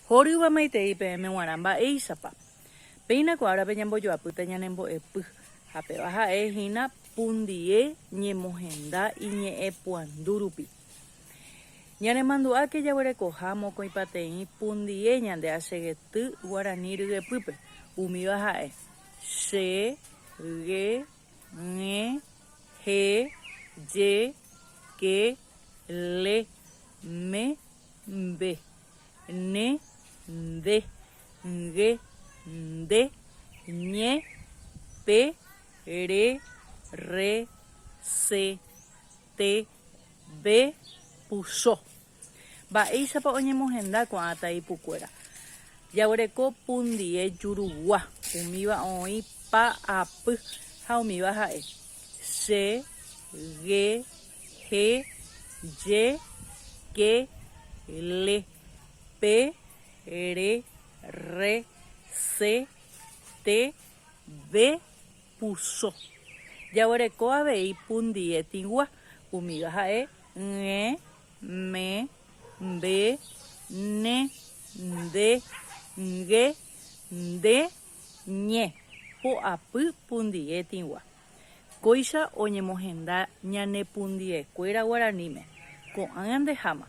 Horýva maitei peẽme g̃uarã mba'éichapa. Péina ko árape ñambojoapýta ñane mbo'epy, ha péva ha'e hína pundie ñemohenda iñe'ẽpuandu rupi. Ñanemandu'áke jaguerekoha mokõipateĩ pundie ñande achegety guarani ryepýpe, umíva ha'e, che, ge, g̃e, he, je, ke, le, me, mbe, ne, nde, nge, nde, ñe, pe, re, rre, se, te, be, puso. Mba'éichapa oñemohenda ko'ã taipukuéra? Jaguereko pundie jurugua, umíva oĩ pa apy ha umíva ha'e, che, ge, he, je, ke, le, pe, re, rre, se, te, be, puso. Jaguereko avei pundie tĩgua, umíva ha'e, g̃e, me, mbe, ne, nde, nge, nde, ñe, po'apy pundie tĩgua. Kóicha oñemohenda ñane pundiekuéra guaraníme. Ko'ág̃a ndeháma.